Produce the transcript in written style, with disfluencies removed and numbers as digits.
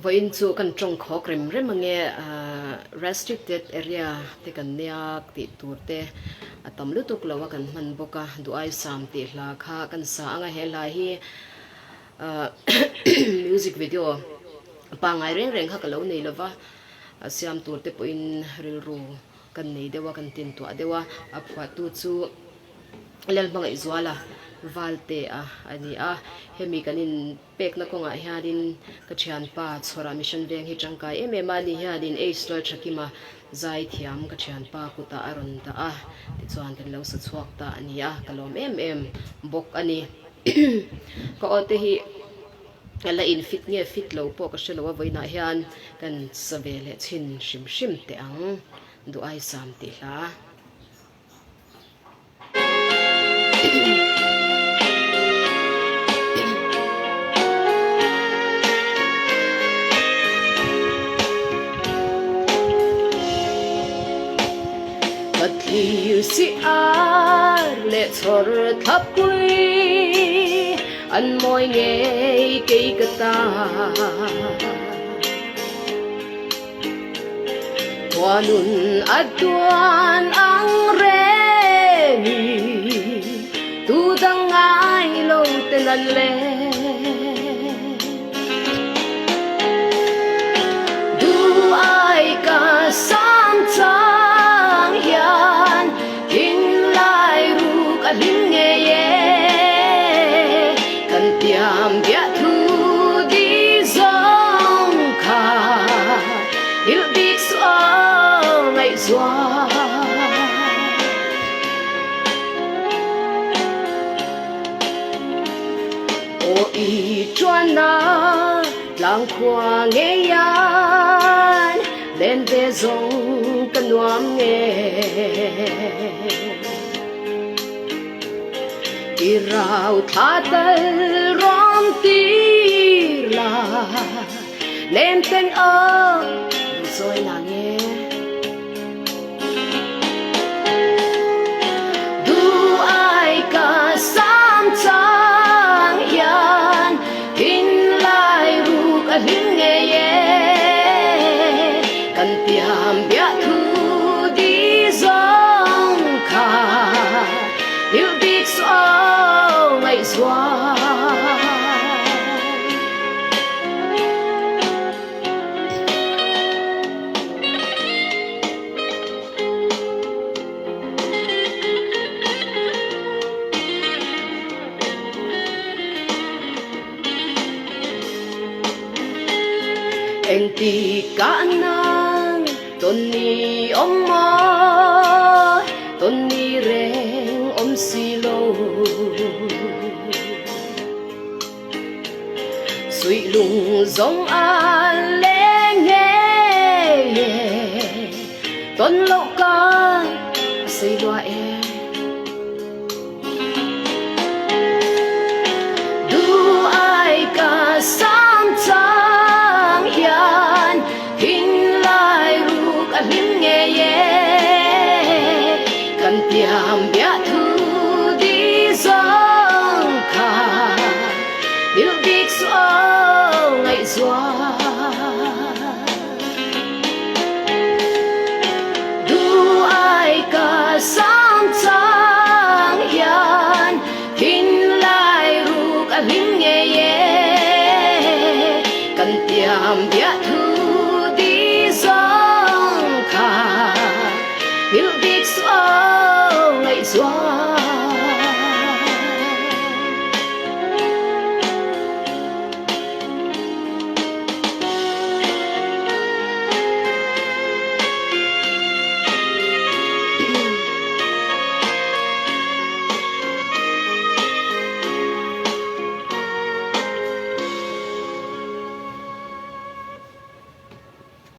Vawiin chu kan tawng khawk rem rem ange restricted area te kan nia tih tur te a tam lutuk lo a kan hman bawk a, duh aisam tih hla kha kan sa ang a, he hla hi music video pangngai reng reng kha ka lo nei lova, a siam tur te pawhin rilru kan nei deuh a, kan tintuah deuh a, a phuahtu chu Lalhmangaihzuala Valtea a ni a, hemi kan in pekna kawngah hianin ka thianpa Chhawrah Mission Veng hi tangkai em em a, ani hianin H Tualthakima zai thiam ka thianpa kutah a rawn dah a, tichuan kan lo sa chhuak ta a ni a, ka lawm em em bawk a ni. Ka aw te hi a la in fit nge fit lo pawh ka hre lo a, vawiinah hian kan sa ve leh chhin hrim hrim teh ang, duh aisam tih hla. Ka thlir si ar leh chhawr thlapui an mawi ngei kei ka ta. Khuanun a tuan ang rengin tu dang ngai lo ten an leng. Duh ai ka sam chang hian thinlai ruk a hlim ngei e. Kan tiam biah thu di zawng kha hrilh bik suh aw ngaihzual. Aw i tuanna tlang khua ngeian len ve zawng ka nuam nge. I rau thla tal rawn tir la nem ten aw lu chawi la nge. Duh ai ka sam chang hian thinlai ruk a hlim ngei e. Kan tiam biah thu di zawng kha hrilh bik suh aw ngaihzual. Engtik ah nang tawn ni awm maw, tawn ni reng awm si lo. Suih lung zawng a leng ngei e, tawn loh kar a sei lua e. Duh ai ka sam chang hian thinlai ruk a hlim ngei e. Kan tiam biah thu di zawng kha hrilh bik suh aw ngaihzual. Duh ai ka sam chang hian thinlai ruk a hlim ngei e. Kan tiam biah.